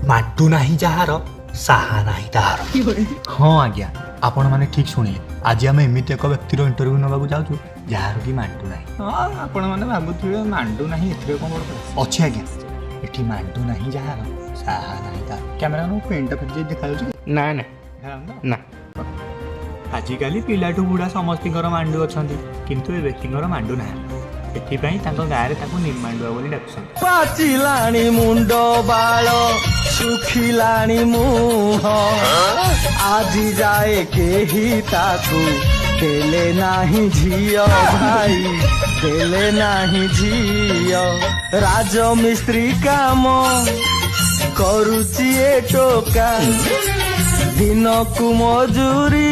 ମାଣ୍ଡୁ ନାହିଁ ଯାହାର, ସାହା ନାହିଁ ତାହାର। ହଁ ଆଜ୍ଞା, ଆପଣମାନେ ଠିକ୍ ଶୁଣିଲେ। ଆଜି ଆମେ ଏମିତି ଏକ ବ୍ୟକ୍ତିର ଇଣ୍ଟରଭ୍ୟୁ ନେବାକୁ ଯାଉଛୁ, ଯାହାର କି ମାଣ୍ଡୁ ନାହିଁ। ହଁ, ଆପଣମାନେ ଭାବୁଥିବେ ମାଣ୍ଡୁ ନାହିଁ, ଏଥିରେ କ'ଣ ବଡ଼ କଥା? ଅଛି ଆଜ୍ଞା, ଏଠି ମାଣ୍ଡୁ ନାହିଁ ଯାହାର, ସାହା ନାହିଁ ତାହାର। କ୍ୟାମେରା ପେଣ୍ଟଟା ଫାଟି ଯାଇ ଦେଖାଯାଉଛି କି? ନା ନା। ଦେଖାଯାଉନି ତ? ନା। ଆଜିକାଲି ପିଲାଠୁ ବୁଢ଼ା ସମସ୍ତଙ୍କର ମାଣ୍ଡୁ ଅଛନ୍ତି, କିନ୍ତୁ ଏ ବ୍ୟକ୍ତିଙ୍କର ମାଣ୍ଡୁ ନାହିଁ। ସେଥିପାଇଁ ତାଙ୍କ ଗାଁରେ ତାକୁ ନିର୍ମାଣ୍ଡୁଆ ବୋଲି ଡାକୁଛନ୍ତି। ପାଚିଲାଣି ମୁଣ୍ଡ ବାଳ, ଶୁଖିଲାଣି ମୁହଁ, ଆଜି ଯାଏ କେହି ତାକୁ ଦେଲେ ନାହିଁ ଝିଅ। ଭାଇ, ଦେଲେ ନାହିଁ ଝିଅ। ରାଜମିସ୍ତ୍ରୀ କାମ କରୁଛି ଏ ଟୋକା, ଦିନକୁ ମଜୁରୀ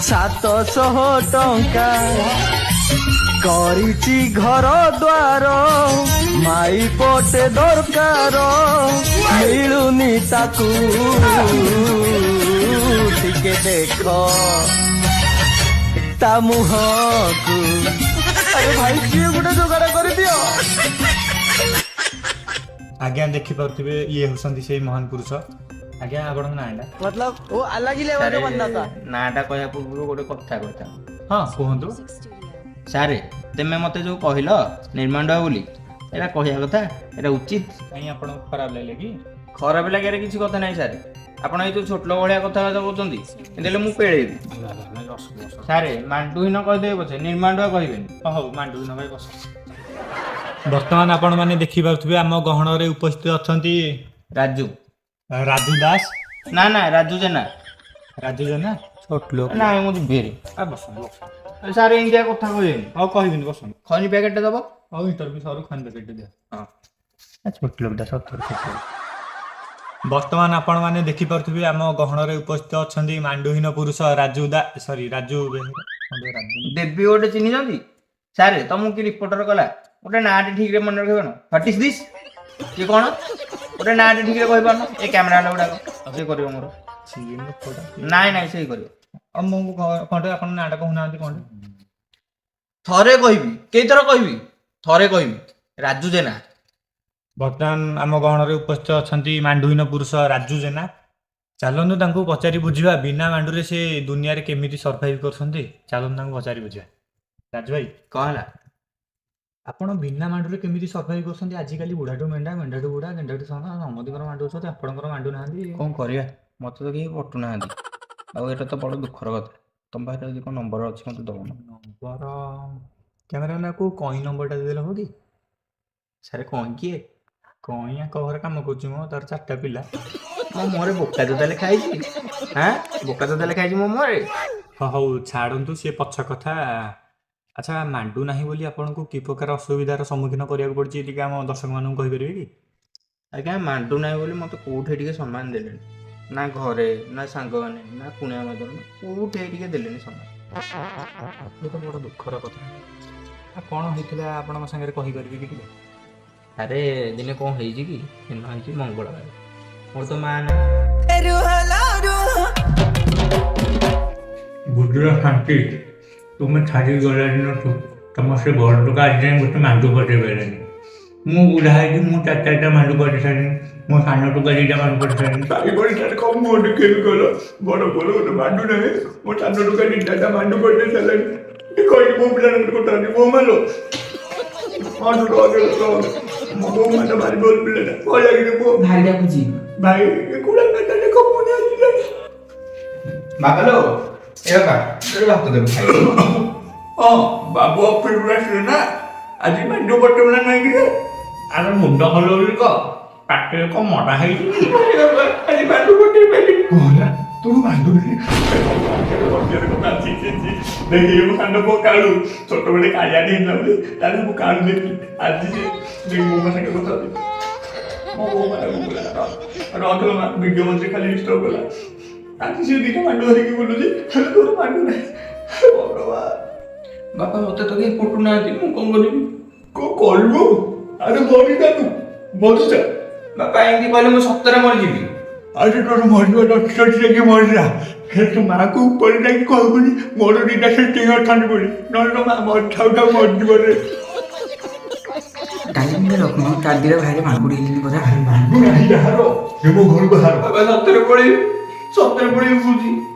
700 ଟଙ୍କା। କରିଛି ଘର ଦ୍ୱାର, ମାଇ ପଟେ ଦରକାର, ମିଳୁନି ତାକୁ। ଟିକେ ଦେଖ ତା ମୁହଁକୁ। ଆରେ ଭାଇ, କିଏ ଗୋଟେ ଯୋଗାଡ଼ କରିଦିଅ। ଆଜ୍ଞା, ଦେଖିପାରୁଥିବେ, ଇଏ ହେଉଛନ୍ତି ସେଇ ମହାନ ପୁରୁଷ। ଆଜ୍ଞା, ଆପଣଙ୍କ ନାଁଟା? मतलब वो अलग ही लेवल का बंदा था। ନାଁଟା କହିବା ପୂର୍ବରୁ ଗୋଟେ କଥା କହିଥାନ୍ତି। ହଁ, କୁହନ୍ତୁ। ସାରେ, ତେମେ ମତେ ଯୋଉ କହିଲ ନିର୍ମାଣ୍ଡୁଆ ବୋଲି, ଏଇଟା କହିବା କଥା? ଏଇଟା ଉଚିତ? କାହିଁ, ଆପଣଙ୍କୁ ଖରାପ ଲାଗିଲା କି? ଖରାପ ଲାଗିବାର କିଛି କଥା ନାହିଁ ସାର୍। ଆପଣ ଏଇ ଯୋଉ ଛୋଟ ଲୋକ ଭଳିଆ କଥାବାର୍ତ୍ତା କହୁଛନ୍ତି, ଏମିତି ହେଲେ ମୁଁ ପେଳେଇବି। ସାରେ, ମାଣ୍ଡୁହୀନ କହିଦେବେ ପଛେ, ନିର୍ମାଣ୍ଡୁଆ କହିବେନି। ହଉ, ମାଣ୍ଡୁ ନ ଭାଇ, ବସ। ବର୍ତ୍ତମାନ ଆପଣମାନେ ଦେଖିପାରୁଥିବେ, ଆମ ଗହଣରେ ଉପସ୍ଥିତ ଅଛନ୍ତି ରାଜୁ। ରାଜୁ ଦାସ। ନା ନା, ରାଜୁ ଜେନା। ରାଜୁ ଜେନା, ଛୋଟ ଲୋକ। ନା, ମୁଁ ଯିବି ହେରି। ବସନ୍ତୁ, ବସନ୍ତୁ। ସାର୍, ଏମିତିଆ କଥା କହିବେନି। ଆଉ କହିବିନି, ବସନ୍ତୁ। ଖନି ପ୍ୟାକେଟଟା ଦବ। ହଉ, ଇଣ୍ଟରଭ୍ୟୁ ସରୁ, ଖନି ପ୍ୟାକେଟ୍ ଦିଅ। ହଁ। ଛୋଟ ଲୋକଟା, ସତରେ ଛୋଟ ଲୋକ। ବର୍ତ୍ତମାନ ଆପଣମାନେ ଦେଖିପାରୁଥିବେ, ଆମ ଗହଣରେ ଉପସ୍ଥିତ ଅଛନ୍ତି ମାଣ୍ଡୁହୀନ ପୁରୁଷ ରାଜୁ ଦା, ସରି, ରାଜୁ ବେହେରା। କଣ ତ ରାଜୁ? ଦେବୀ ଗୋଟେ ଚିହ୍ନିଛନ୍ତି? ସାର୍, ତମକୁ କି ରିପୋର୍ଟର କଲା? ଗୋଟେ ନାଁଟେ ଠିକରେ ମନେ ରଖିବନ? What is this? କି କ'ଣ ଗୋଟେ ନାଁଟେ ଠିକରେ କହିପାରୁନ? ଏ କ୍ୟାମେରା ବାଲା ଗୁଡ଼ାକ ସେ କରିବ ମୋର। ସିଏ ଲୋକଟା। ନାଇଁ ନାଇଁ, ସେଇ କରିବ। ଆଉ ମୁଁ କଣ, ଆପଣ ନାଁଟା କହୁନାହାନ୍ତି କଣ? ଥରେ କହିବି, କେଇଥର କହିବି? ଥରେ କହିବି, ରାଜୁ ଜେନା। ବର୍ତ୍ତମାନ ଆମ ଗହଣରେ ଉପସ୍ଥିତ ଅଛନ୍ତି ମାଣ୍ଡୁହୀନ ପୁରୁଷ ରାଜୁ ଜେନା। ଚାଲନ୍ତୁ, ତାଙ୍କୁ ପଚାରି ବୁଝିବା, ବିନା ମାଣ୍ଡୁରେ ସେ ଦୁନିଆରେ କେମିତି ସର୍ଭାଇଭ୍ କରୁଛନ୍ତି। ଚାଲନ୍ତୁ, ତାଙ୍କୁ ପଚାରି ବୁଝିବା। ରାଜୁ ଭାଇ। କ'ଣ ହେଲା? ଆପଣ ବିନା ମାଣ୍ଡୁରେ କେମିତି ସର୍ଭାଇଭ୍ କରୁଛନ୍ତି? ଆଜିକାଲି ବୁଢ଼ାଠୁ ମେଣ୍ଢା, ମେଣ୍ଢାଠୁ ବୁଢ଼ା, ଗେଣ୍ଡାଠୁ ଷଣ୍ଢ, ସମସ୍ତଙ୍କର ମାଣ୍ଡୁ ଅଛନ୍ତି, ଆପଣଙ୍କର ମାଣ୍ଡୁ ନାହାନ୍ତି। କ'ଣ କରିବା, ମୋତେ ତ କେହି ପଟୁନାହାନ୍ତି। ଆଉ ଏଇଟା ତ ବଡ଼ ଦୁଃଖର କଥା। ତମ ପାଖରେ ଯଦି କ'ଣ ନମ୍ବର ଅଛି, ମୋତେ ଦଉନ। ନମ୍ବର, କ୍ୟାମେରାମ୍ୟାନକୁ କଇଁ ନମ୍ବରଟା ଦେଇଦେଲେ ହବ କି? ସାର୍, କ'ଣ କିଏ? କଇଁ ଆଙ୍କ ଘରେ କାମ କରୁଛି ମ, ତାର ଚାରିଟା ପିଲା। ମୋ ମୁହଁରେ ବୋକା ଜୋତା ଲେଖା ହେଇଛି? ହାଁ, ବୋକା ଜୋତା ଲେଖା ହେଇଛି ମୋ ମୁହଁରେ? ହଁ, ହଉ, ଛାଡ଼ନ୍ତୁ ସିଏ ପଛ କଥା। ଆଚ୍ଛା, ମାଣ୍ଡୁ ନାହିଁ ବୋଲି ଆପଣଙ୍କୁ କି ପ୍ରକାର ଅସୁବିଧାର ସମ୍ମୁଖୀନ କରିବାକୁ ପଡ଼ିଛି, ଟିକେ ଆମ ଦର୍ଶକମାନଙ୍କୁ କହିପାରିବେ କି? ଆଜ୍ଞା, ମାଣ୍ଡୁ ନାହିଁ ବୋଲି ମୋତେ କେଉଁଠି ଟିକେ ସମ୍ମାନ ଦେଲେନି। ନା ଘରେ, ନା ସାଙ୍ଗମାନେ, ନା କୁଣିଆ ମାଇତ୍ର, କେଉଁଠି ଟିକେ ଦେଲେନି ସମ୍ମାନ। ଏ ତ ବଡ଼ ଦୁଃଖର କଥା। ଆଉ କ'ଣ ହେଇଥିଲା ଆପଣଙ୍କ ସାଙ୍ଗରେ, କହିପାରିବେ କି ଟିକେ? ଆରେ, ଦିନେ କ'ଣ ହେଇଛି କି, ଦିନ ହେଇଛି ମଙ୍ଗଳବାର, ମୋର ତ ମା ନାହିଁ। ବୁଝିଲ ଶାନ୍ତି, ତୁମେ ଛାଡ଼ିକି ଗଲା ଦିନଠୁ ତମ ସେ ବଡ଼ ଟୋକା ଆଜି ଯାଏଁ ଗୋଟେ ମାଣ୍ଡୁ ପଠେଇ ପାରିଲାନି। ମୁଁ ବୁଢ଼ା ହେଇକି ମୁଁ ଚାରି ଚାରିଟା ମାଣ୍ଡୁ ପଠେଇ ସାରିଲିଣି। ମୋ ସାନ ଟୋକା ଦୁଇଟା ମାଣ୍ଡୁ ପଠେଇ ସାରିଲିଣି। ସାଇ ପଡ଼ିଶାରେ କଣ ମୁହଁ ଦେଖେଇବି କହିଲ? ବଡ଼ ପୁଅର ଗୋଟେ ମାଣ୍ଡୁ ନାହିଁ, ମୋ ସାନ ଟୋକା ଦୁଇ ଚାରିଟା ମାଣ୍ଡୁ ପଠେଇ ସାରିଲାଣି। କହିଲି ମୋ ପିଲାମାନଙ୍କ କଥା ଅଛି, ବୋଉ ମାଲୋ, ମାଣ୍ଡୁ ରଖେ ରଖେ। ମୋ ବୋଉ ମାଲୋ, ଭାରି ଭଲ ପିଲାଟା, ଭଲ ଲାଗିଲେ ପୁଅ। ଭାଇ ଡାକୁଛି। ଭାଇ କୁଡ଼ା ଦେଖ, ପୁଣି ଆସିଲାଣି। ବାବା ଲୋ, ଏ ବାବା, ତୋର ଭାତ ଦେବୁ ଖାଇ। ହଁ, ବାବୁ ଅଫିସରୁ ଆସିଲେ ନା? ଆଜି ମାଣ୍ଡୁ ପଠେଇବୁ ନା ନାଇଁ କିରେ? ଆରେ ମୁଣ୍ଡ ହଲଉଲି କହ, ପାଟିରେ କଣ ମରା ହେଇଛି କି? ଆଜି ମାଣ୍ଡୁ ପଠେଇ ପାରିଲି କଣ ହେଲା? ତୋର ମାଣ୍ଡୁ ନାହିଁ? ଦେଖି, ମୋ ସାନ ପୁଅ କାଳୁ, ଛୋଟବେଳେ କାଳିଆଟେ ହେଇଥିଲା ବୋଲି ତାହେଲେ ମୁଁ କାଳୁ ଦେଖିଲି। ଆଜି ସେ ଦେଖି ମୋ ସାଙ୍ଗେ କଥା ହଉଛି। ମୋ ବୋଉ ମାକୁ ରଖିଲ ମା, ଭିଡ଼ିଓ ମଝିରେ ଖାଲି ଡିଷ୍ଟର୍ବ କଲା। ଆଜି ସେ ଦିଟା ମାଣ୍ଡୁ ଧରିକି ବୁଲୁଛି, ହେଲେ ତୋର ମାଣ୍ଡୁ ନାହିଁ। ଭଗବାନ! ବାପା, ମୋତେ ତ କେହି ପଟୁନାହାନ୍ତି, ମୁଁ କ'ଣ କରିବି? କଣ କରିବୁ? ଆରେ ମରିଯା, ତୁ ମରିଯା। ବାପା, ଏମିତି କହିଲେ ମୁଁ ସତରେ ମରିଯିବି। ଆରେ ତୋର ମରିବା ଅଛି ଯାଇକି ମରିଯା, ହେଲେ ତୋ ମାକୁ ଉପରେ ଯାଇକି କହିବୁନି ମୋର ଦିଟା ସେଟିଂ ଅଛନ୍ତି ବୋଲି, ନହେଲେ ତୋ ମା ମରିଥାଉ ଥାଉ ମରିଯିବ ରେ। କାଲି ରଖୁନ ଚାରି ଦିନ ଭାଇରେ ମାଙ୍କୁଡ଼ି ହେଲିନି ପରା। ମାଣ୍ଡୁ ନାହିଁ ଯାହାର, ସେ ମୋ ଘରୁ ବାହାର। ସତରେ ପଳେଇବି, ସତରେ ପଳେଇବି କହୁଛି।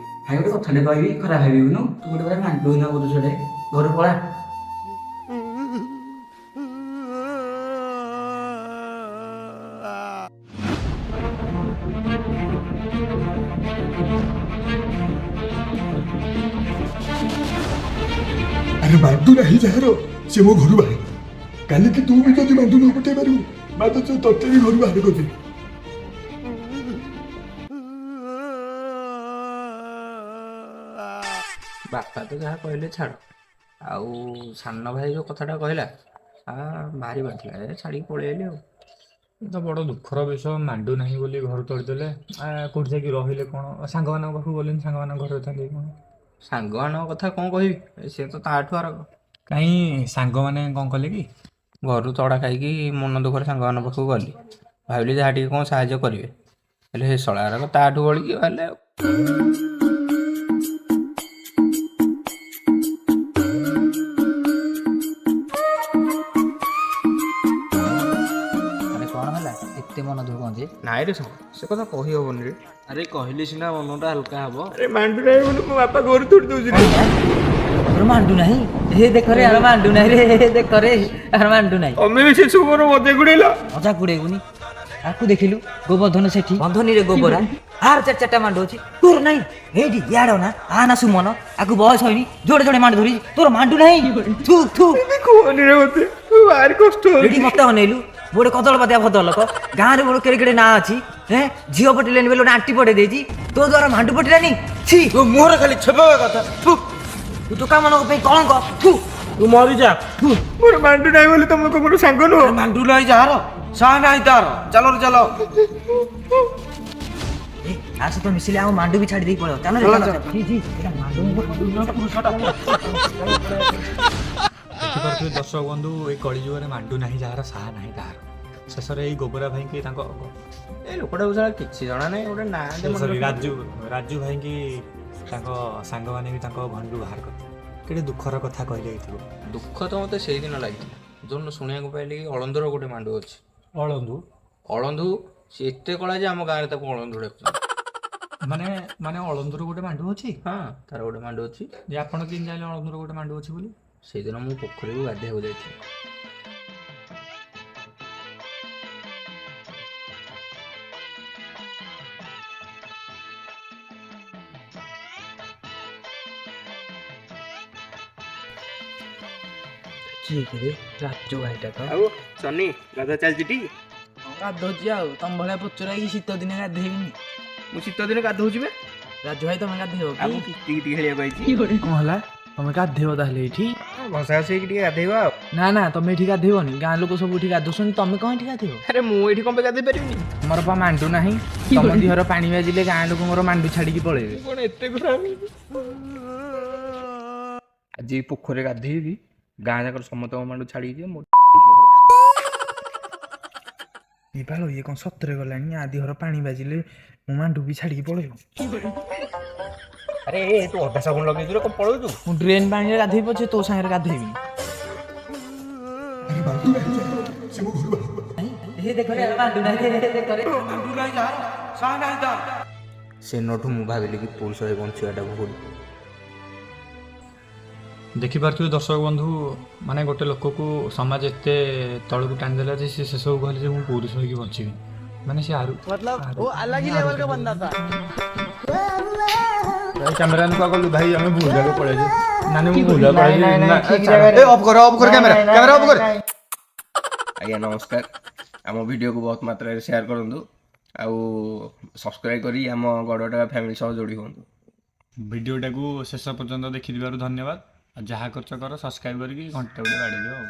ଭାଇ, ଗୋଟେ କଥାଟେ କହିବି, ଖରାପ ଭାବିବୁନୁ? ତୁ ଗୋଟେ ପୁରା ମାଣ୍ଡୁ ନା ପୁରୁଷଟେ, ଘରୁ ପଳା। ଆରେ ମାଣ୍ଡୁ ନାହିଁ ଯାହାର, ସେ ମୋ ଘରୁ ବାହାର। କାଲିକି ତୁ ବି ଯଦି ମାଣ୍ଡୁ ନ ପଠେଇ ପାରିବୁ, ମା ତ ତତେ ବି ଘରୁ ବାହାର କରିଦେବି। ବାପା ତ ଯାହା କହିଲେ ଛାଡ଼, ଆଉ ସାନ ଭାଇ ଯେଉଁ କଥାଟା କହିଲା, ଭାରି ବାଧିଲା। ଏ ଛାଡ଼ିକି ପଳେଇ ଆଇଲି ଆଉ। ଏ ତ ବଡ଼ ଦୁଃଖର ବିଷୟ, ମାଣ୍ଡୁ ନାହିଁ ବୋଲି ଘରୁ ତଡ଼ିଦେଲେ। କୋଉଠି ଯାଇକି ରହିଲେ କ'ଣ? ସାଙ୍ଗମାନଙ୍କ ପାଖକୁ ଗଲେନି? ସାଙ୍ଗମାନଙ୍କ ଘରେ ରହିଥାନ୍ତି କି କ'ଣ? ସାଙ୍ଗମାନଙ୍କ କଥା କ'ଣ କହିବି, ସେ ତ ତାଠୁ ଆର। କାହିଁ, ସାଙ୍ଗମାନେ କ'ଣ କଲେ କି? ଘରୁ ତଡ଼ା ଖାଇକି ମନ ଦୁଃଖରେ ସାଙ୍ଗମାନଙ୍କ ପାଖକୁ ଗଲି। ଭାବିଲି ଯାହା ଟିକେ କ'ଣ ସାହାଯ୍ୟ କରିବେ, ହେଲେ ସେ ଶଳାରାକ ତାଠୁ ବଳିକି ବାହାରିଲେ ଆଉ। ଆରେ, କ'ଣ ହେଲା? ଏତେ ମନ ଦୁଃଖ କ'ଣ ଯେ? ନାଇଁ ରେ ସାଙ୍ଗ, ସେ କଥା କହି ହବନି ରେ। ଆରେ, କହିଲେ ସିନା ମନଟା ହାଲକା ହବ। ଆରେ, ମାଣ୍ଡୁ ନାହିଁ ବୋଲି ମୋ ବାପା ଘରୁ ତଡ଼ି ଦଉଛି। ଆର ମାଣ୍ଡୁ ନାହିଁ, ଏ ଦେଖରେ, ଆର ମାଣ୍ଡୁ ନାହିଁ ରେ, ଏ ଦେଖରେ, ଆର ମାଣ୍ଡୁ ନାହିଁ। ତମେ ବି ସେ ସବୁ ମୋର ମଜାକ ଉଡେଇଲ। ମଜା କୁଡେଇବୁନି? ଆକୁ ଦେଖିଲୁ, ଗୋବର୍ଦ୍ଧନ ସେଠି ବନ୍ଧନୀରେ ଗୋବରା, ଆର ଚାରି ଚାରିଟା ମାଣ୍ଡୁ ଅଛି, ତୋର ନାହିଁ। ଏଇଠି ଇଆଡ଼ ନା ଆ ନା ସୁମନ, ଆକୁ ବୟସ ହେଇନି, ଯୋଡ଼େ ଯୋଡ଼େ ମାଣ୍ଡୁ ଧରିଛି, ତୋର ମାଣ୍ଡୁ ନାହିଁ। ଥୁ ଥୁ। କୁହନି ରେ, ମତେ ଭାରି କଷ୍ଟ। ଏଠି ମତେ ଅନେଇଲୁ, ଗୋଟେ କଦଳ ପାତିଆ ଭଦ୍ରଲୋକ, ଗାଁରେ ମୋର କେଡ଼େ କେଡ଼େ ନାଁ ଅଛି। ହେଁ, ଝିଅ ପଟିଲେନି ବୋଲି ଗୋଟେ ଆଣ୍ଟି ପଟେଇ ଦେଇଛି, ତୋ ଦ୍ୱାରା ମାଣ୍ଡୁ ପଟିଲାନି। ଛି। ତୋ ମୁହଁରେ ଖାଲି ଛେପା କଥା, ଥୁ। ତୁ ଟୋକାମାନଙ୍କ ପାଇଁ କଳଙ୍କ, ଥୁ। ତୁ ମରିଯା, ଥୁ। ମୋର ମାଣ୍ଡୁ ନାହିଁ ବୋଲି ତମେ ମୋର ସାଙ୍ଗ ନୁହଁ? ମାଣ୍ଡୁ ନାହିଁ ଯାହାର, ସାହା ନାହିଁ ତାର। ଚାଲ ରେ, ଚାଲ। ଏ, ଆ ସହିତ ମିଶିଲେ ଆମ ମାଣ୍ଡୁ ବି ଛାଡ଼ି ଦେଇ ପଳେଇବ। ଚାଲ ରେ, ଚାଲ। ଛି, ଛି, ଏଇଟା ମାଣ୍ଡୁ। ଦେଖିପାରୁଥିବେ ଦର୍ଶକ ବନ୍ଧୁ, ଏଇ କଳିଯୁଗରେ ମାଣ୍ଡୁ ନାହିଁ ଯାହାର, ସାହା ନାହିଁ ତାହାର। ଶେଷରେ ଏଇ ଗୋବରା ଭାଇଙ୍କି ତାଙ୍କ ଏ ଲୋକଟାକୁ ଶଳା କିଛି ଜଣା ନାହିଁ, ଗୋଟେ ନାଁ ଦେ ମନେ ସରି, ରଖିବାକୁ। ରାଜୁ ଭାଇଙ୍କି ତାଙ୍କ ସାଙ୍ଗମାନେ ବି ତାଙ୍କ ଘରକୁ ବାହାର କରିଥିଲେ। କେତେ ଦୁଃଖର କଥା କହିଲେ ହେଇଥିବ। ଦୁଃଖ ତ ମୋତେ ସେଇଦିନ ଲାଗିଥିଲା, ଯୋଉଦିନ ଶୁଣିବାକୁ ପାଇଲି କି ଅଳନ୍ଧୁର ଗୋଟେ ମାଣ୍ଡୁ ଅଛି। ଅଳନ୍ଧୁ? ଅଳନ୍ଧୁ। ସେ ଏତେ କଳା ଯେ ଆମ ଗାଁରେ ତାକୁ ଅଳନ୍ଧୁ ଡାକୁଛନ୍ତି। ମାନେ ଅଳନ୍ଧୁର ଗୋଟେ ମାଣ୍ଡୁ ଅଛି? ହଁ, ତାର ଗୋଟେ ମାଣ୍ଡୁ ଅଛି। ଯେ ଆପଣ କେମିତି ଜାଣିଲେ ଅଳନ୍ଧୁର ଗୋଟେ ମାଣ୍ଡୁ ଅଛି ବୋଲି? ସେଇଦିନ ମୁଁ ପୋଖରୀକୁ ଗାଧେଇବାକୁ ଯାଇଥିଲି। କିଏ କିରେ? ରାଜୁ ଭାଇଟା ତ। ଆଉ ସନି, ଗାଧା ଚାଲିଛି ଟି? ଗାଧଉଛି ଆଉ, ତମ ଭଳିଆ ପଚରା ହେଇକି ଶୀତ ଦିନେ ଗାଧେଇବିନି? ମୁଁ ଶୀତ ଦିନେ ଗାଧଉଛି ବେ। ରାଜୁ ଭାଇ, ତମେ ଗାଧେଇବ ଆଉ କି? ମୁଁ କିତି କିତି ଖେଳିବାକୁ ଆଇଛି। କଣ ହେଲା? ତମେ ଗାଧେଇବ ତାହେଲେ ଏଇଠି? ଘଷା ଘଷି ହେଇକି ଟିକେ ଗାଧେଇବା ଆଉ। ନା ନା, ତମେ ଏଠି ଗାଧେଇବନି। ଗାଁ ଲୋକ ସବୁ ଏଠି ଗାଧଉଛନ୍ତି, ତମେ କଣ ଏଠି ଗାଧେଇବ? ଆରେ, ମୁଁ ଏଇଠି କଣ ପାଇଁ ଗାଧେଇ ପାରିବିନି? ତମର ପା ମାଣ୍ଡୁ ନାହିଁ। ତମ ଦେହର ପାଣି ବାଜିଲେ ଗାଁ ଲୋକଙ୍କର ମାଣ୍ଡୁ ଛାଡିକି ପଳେଇବେ। କଣ ଏତେ ଖରାପ? ଆଜି ଏଇ ପୋଖରୀରେ ଗାଧେଇବି, ଗାଁ ଯାକର ସମସ୍ତଙ୍କ ମାଣ୍ଡୁ ଛାଡ଼ିକି ଯିବେ ମୋ। ଏ ବାଳ, ଇଏ କଣ ସତରେ ଗଲାଣି? ଆ ଦେହର ପାଣି ବାଜିଲେ ମୋ ମାଣ୍ଡୁ ବି ଛାଡିକି ପଳେଇବ। ଆରେ ଏ, ତୁ ଅଧା ସାବୁନ ଲଗେଇଛୁ ରେ, କଣ ପଳଉଛୁ? ମୁଁ ଡ୍ରେନ୍ ପାଣିରେ ଗାଧେଇ ପଛେ ତୋ ସାଙ୍ଗରେ ଗାଧେଇବିନି। ଆରେ ମାଣ୍ଡୁ ନାହିଁ ଯାହାର, ସେ ମୋ ଘରୁ ବାହାର। ଏ ଦେଖରେ, ଆର ମାଣ୍ଡୁ ନାହିଁ, ଏ ଦେଖରେ। ମାଣ୍ଡୁ ନାହିଁ ଯାହାର, ସାହା ନାହିଁ ତାର। ସେଦିନଠୁ ମୁଁ ଭାବିଲି କି ପୁରୁଷ ହୋଇ ବଞ୍ଚିବାଟା ଭୁଲ। ଦେଖିପାରୁଥିବେ ଦର୍ଶକ ବନ୍ଧୁ, ମାନେ ଗୋଟେ ଲୋକକୁ ସମାଜ ଏତେ ତଳକୁ ଟାଣିଦେଲା ଯେ ସେ ସେସବୁ କହିଲେ ଯେ ମୁଁ ପୁରୁଷ ହେଇକି ବଞ୍ଚିବି। ମାନେ ସେ ଆରୁ କ୍ୟାମେରାମ୍ୟାନ୍ କୁଆ କଲୁ ଭାଇ, ଆମେ ଭୁଲ ଜାଗାକୁ ପଳେଇଛୁ। ନା ମୁଁ ଭୁଲ ଜାଗାକୁ ପଳେଇଛି। ଏ, ଅଫ୍ କର, ଅଫ୍ କର କ୍ୟାମେରା, କ୍ୟାମେରା ଅଫ୍ କର। ଆଜ୍ଞା ନମସ୍କାର। ଆମ ଭିଡ଼ିଓକୁ ବହୁତ ମାତ୍ରାରେ ସେୟାର କରନ୍ତୁ ଆଉ ସବସ୍କ୍ରାଇବ୍ କରି ଆମ ଗଡ଼ଟା ଫ୍ୟାମିଲି ସହ ଯୋଡ଼ି ହୁଅନ୍ତୁ। ଭିଡ଼ିଓଟାକୁ ଶେଷ ପର୍ଯ୍ୟନ୍ତ ଦେଖିଥିବାରୁ ଧନ୍ୟବାଦ। ଆଉ ଯାହା କରୁଛ କର, ସବସ୍କ୍ରାଇବ୍ କରିକି ଘଣ୍ଟା ଗୋଟେ ବାଡ଼େଇ ଦିଅ। ଆଉ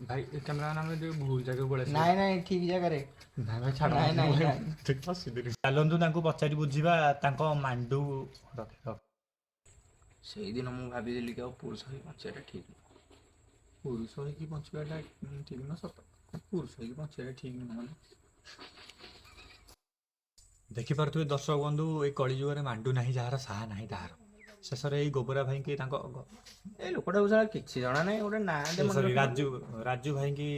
ଭାଇ, କ୍ୟାମେରାମ୍ୟାନ୍, ଆମେ ଟିକେ ଭୁଲ ଜାଗାକୁ ପଳେଇ ଆସିଲୁ। ନାଇଁ ନାଇଁ, ଠିକ ଜାଗାରେ। ନାଇଁ ଭାଇ, ଛାଡ଼। ନାଇଁ, ନାଇଁ, ନାଇଁ। ଚାଲନ୍ତୁ ତାଙ୍କୁ ପଚାରି ବୁଝିବା ତାଙ୍କ ମାଣ୍ଡୁ ରଖ ରଖ। ସେଇଦିନ ମୁଁ ଭାବିଦେଲି କି ଆଉ ପୁରୁଷ ହୋଇ ବଞ୍ଚିବାଟା ଠିକ ନୁହଁ। ପୁରୁଷ ହେଇକି ବଞ୍ଚିବାଟା ଠିକ ନୁହଁ। ସତ, ପୁରୁଷ ହେଇକି ବଞ୍ଚିବାଟା ଠିକ ନୁହଁ। ମାନେ ଦେଖିପାରୁଥିବେ ଦର୍ଶକ ବନ୍ଧୁ, ଏଇ କଳିଯୁଗରେ ମାଣ୍ଡୁ ନାହିଁ ଯାହାର, ସାହା ନାହିଁ ତାହାର। ଶେଷରେ ଏଇ ଗୋବରା ଭାଇଙ୍କି ତାଙ୍କ ଏ ଲୋକଟାକୁ ସାରା କିଛି ଜଣା ନାହିଁ, ଗୋଟେ ନାଁ ସରି, ରାଜୁ, ରାଜୁ ଭାଇଙ୍କି।